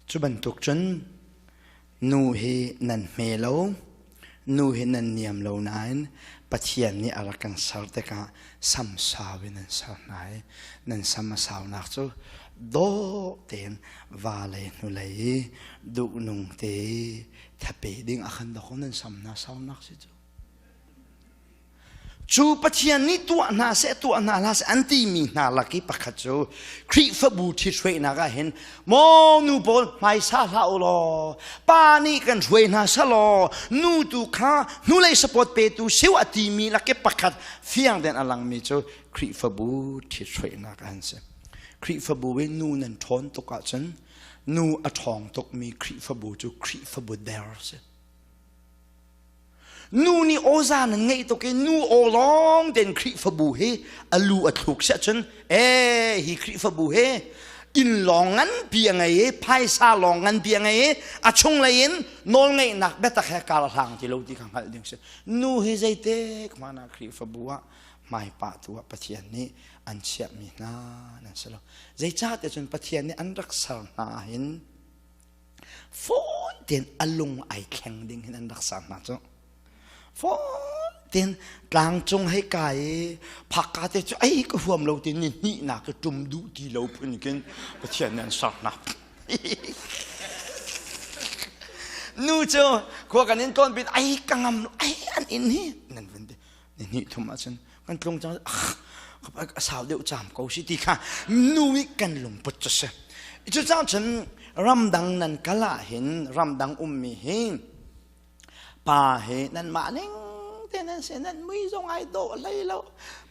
Cu bantuk cun nu hi nan hme lo, nu hi nan niam lo nain Pathian nih a rak kan ser tikah samsau in an ser hna i nan sam a saunak cu dawh tein va lei hnulei i duhnung te i thape ding ah khan dawk nan sam hna saunak si cu. Cu Pathian nih tuah hna seh tuah hna hlah seh an timi hna lak i pakhat cu Khrihfabu ṭhithruainak ah hin maw nu pawl hmaisa hlah u law pa nih kan hruai hna selaw nu tu kha hnulei support petu siu a timi lak i pakhat fiang den a langmi cu Khrihfabu ṭhithruainak an si. Khrihfabu i nu nan ṭhawn tuk ahcun nu a ṭhawng tukmi Khrihfabu cu Khrihfabu der a si. Nu nih awza nan ngeih tuk i nu aw lawng tein Khrihfabu hi a lu a thluk siah cun ee hi Khrihfabu hi inn lawng nganpi a ngei i phaisa lawng nganpi a ngei i a chunglei in nawlngeihnak biatak he kar a hlang ti lo ti kha hngalh ding si. Nu hi zeitik hmanh ah Khrihfabu ah hmaipah tu ah Pathian nih an chiahmi hna nan si lo. Zeicahtiah cun Pathian nih an rak ser hna hin Fawn tein a lung ai thleng ding hin an rak ser hna cu. Fawn tein tlangcung hei kai i phakka te cu ei ka huam lo ti ni hnihnak ka ṭum duh ti lo phun khin Pathian nih an ser hna. Nu cu khua kan in tlawn pin ai ka ngam ai an inn hi nan vun ti ni hnih thum ahcun kan tlung cang a sau deuh cam ko si ti kha nu i kan lungput cu si cucaah cun ramdang nan kal ah hin ramdang ummi hi pa hi nan mah ning te nan si nan mui zong ai dawh hlei lo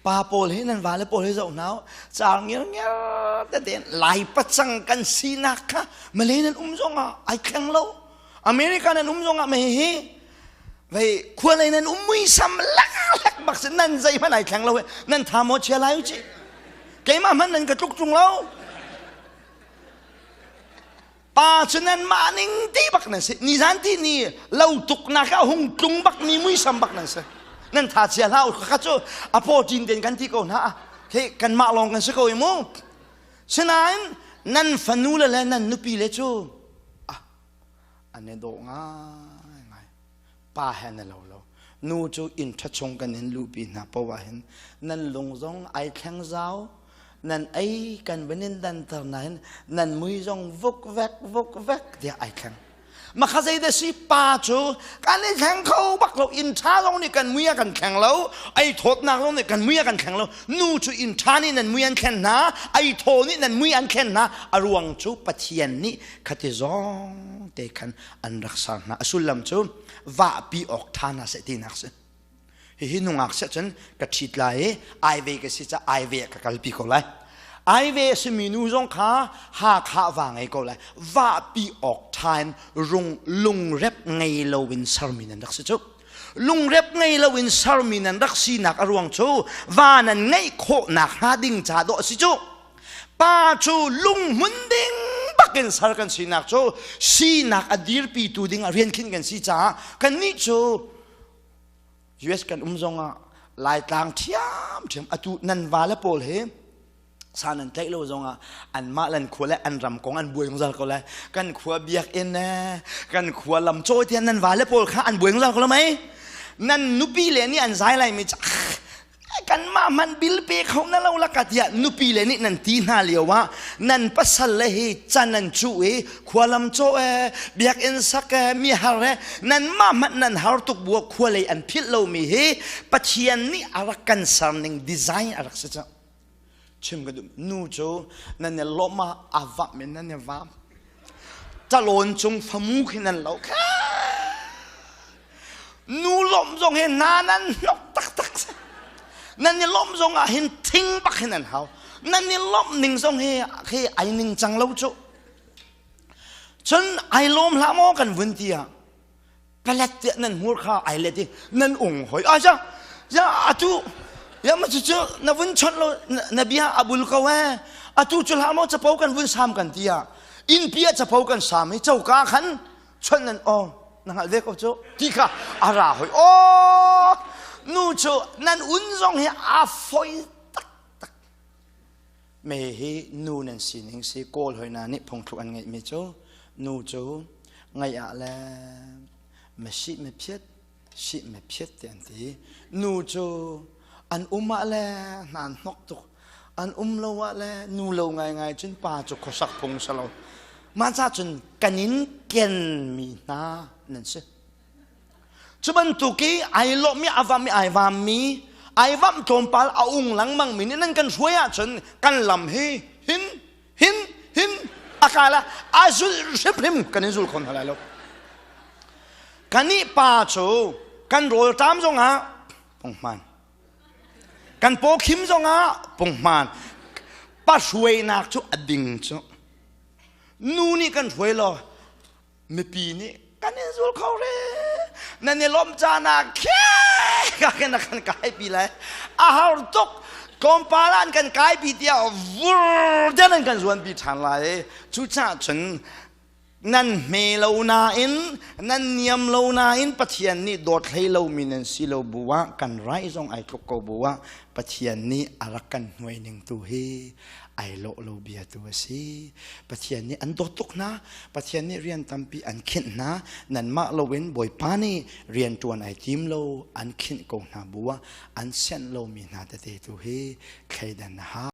pa pawl hi nan vale pawl hi zoh hna car ngir ngir te tein lai pacang kan sinak kha Malay nan um zong ah ai thleng lo America nan um zong ah mei hi vei khua lei nan um muisam lak bak si nan zei hmanh ai thleng lo nan tha maw chia lai u ci keimah hmanh nan ka tluk tung lo pa cu nan mah ning ti bak nan si ni zan ti ni lo tuk nak ah hung tlung bak mi muisam bak nan si nan tha chia hlah u kha cu a paw tin ten kan ti ko hna he kan mah lawng kan si ko i mu sinain nan fanu le le nan nupi le cu an i dawh ngaingai pa he na lo lo nu cu inn ṭha chung kan in luhpi hna paoh ah hin nan lung zong ai thleng zau nan ei kan van in danter nain nan mui zong vuk vek vuk vek tiah ai thleng makha zei da si pa cu kan i thleng kho bak lo inn ṭha zong nih kan mui a kan thleng lo ei thawtnak zong nih kan mui a kan thleng lo nu cu inn ṭha nih nan mui an thlen hna ei thaw nih nan mui an thlen hna a ruang cu Pathian nih khati zong te khan an rak ser hna a sullam cu vahpi awk ṭha hna seh tinak si hihi nungak seh cun ka ṭhit lai i ai ve ka si ca ai ve ka kalpi ko lai ai ve a simi nu zong kha Hakha va ngei ko lai vahpi awk ṭha in rung lungrep ngei lo in sermi nan rak si cu lungrep ngei lo in sermi nan rak sinak a ruang cu va nan ngeih khawhnak hnga ding ca dawh a si cu Pa cu lunghmun ding bakin sal kan sinak cu sinak a dirpitu ding ah rian khin kan si caah kannih cu US kan um zongah Laitlang ṭhiamṭhiam atu nan vale pawl hi sa nan tlaih lo zongah anmah lan khua le an ram kong an buai zungzal ko lai kan khua biakinn kan khua lam cawi tiah nan vale pawl kha an buai zungzal ko lai mei nan nupi le nih an zai lai mi kanmah hmanh bil pe kho na lo laka tiah nupi le nih nan ti hna lio ah nan pasal le hi can nan cuh i khualam caw e biakinn sak e mi har e nan mah hmanh nan har tuk bua khua lei an philh lomi hi Pathian nih a rak kan ser ning design a rak si cang chim ka duh nu cu nan i lawmh ah a vamh in nan i vam calawn cung famu khi nan lo kha nu lawmh zong hi hna nan hnok taktak nan i lawmh zong ah hin thing bak hin an hau nan i lawmh ning zong hi khi ai ning cang lo cu cun ai lawm hlah maw kan vun ti ah palet tiah nan hmur kha ai let i nan ung hoi a ja ya atu ya ma cu cu na vun chawnh lo na bia a bul ko eh atu cu hlah maw capo kan vun sam kan ti ah innpi ah capo kan sam i coka khan chawnh nan aw na hngalh ve ko cu ti kha a ra hoi aw nu cu nan un zong hi a foi taktak me hi nu nan sining si kawl hoi na nih phungthluk an ngeih mi cu. Nu cu ngaih ah le masih me phiat sih me phiat te an ti. Nu cu an um ah le hna an hnok tuk. An um lo ah le nu lo ngaingai cun pa cu khuasak phung si lo. Mah ca cun kan in kenmi hna nan si. Cu bantuk i ai lawmmi a vam i ai vammi ai vamh tlawmpal a ung lengmang mi nih nan kan hruai ahcun kan lam hi hin hin hin a kai la a zulh hrimhrim kan in zul kho hna lai lo. Kanih pa cu kan rawlṭam zongah punghman kan pawkhim zongah punghman pa hruainak cu a ding cu nu nih kan hruai law mipi nih kan in zul kho re nan i lawmh caan ah ka kan kan kaipi lai a har tuk tlawmpal an kan kaipi tiah vur den an kan zuanpi ṭhan lai cucaah cun nan hme lo nain nan niam lo nain Pathian nih dawt hlei lomi nan si lo bu ah kan rai zong ai tluk ko bu ah Pathian nih a rak kan hnuai ning tu hi ai lawh lo bia tu a si. Pathian nih an dawt tuk hna. Pathian nih rian tampi an khinh hna. Nanmah loin Bawipa nih rian ṭuan ai tim lo an khinh ko hna bu ah an sianh lomi hna tete tu hi thleidan a hau.